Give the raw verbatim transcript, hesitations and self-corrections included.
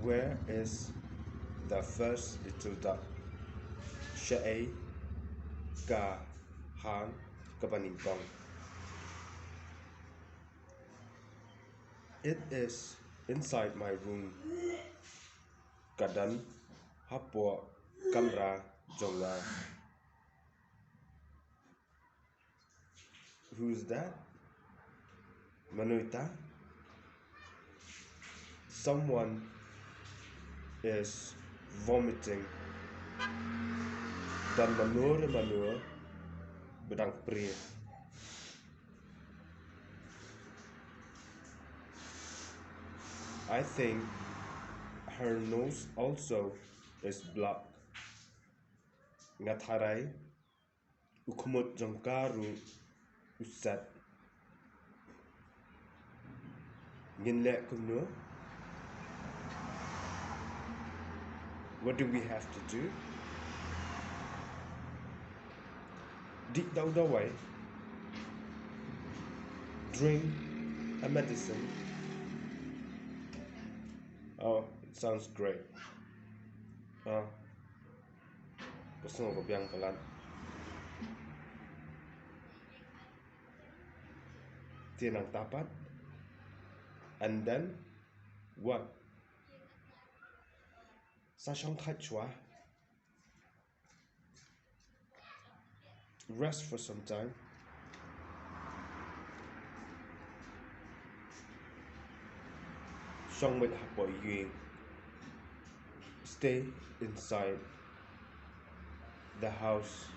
Where is the first little duck? Shaei ka hang kaba nyngkong? It is inside my room. Ka don hapoh kamra jong nga. Who's that? Mano ita? Someone is vomiting. Don mano re mano ba dang prie. I think her nose also is blocked. Nga tharai u khmut jong ka ruh u set. Ngin leh kumno? What do we have to do? Dih da u dawai. Drink a medicine. Oh, it sounds great. Ah. Ka sngew ka biang palat. Te nangta pat. And then what? Sa shong thait shuwa. Rest for some time. Shong beit hapoh ïing. Stay inside the house.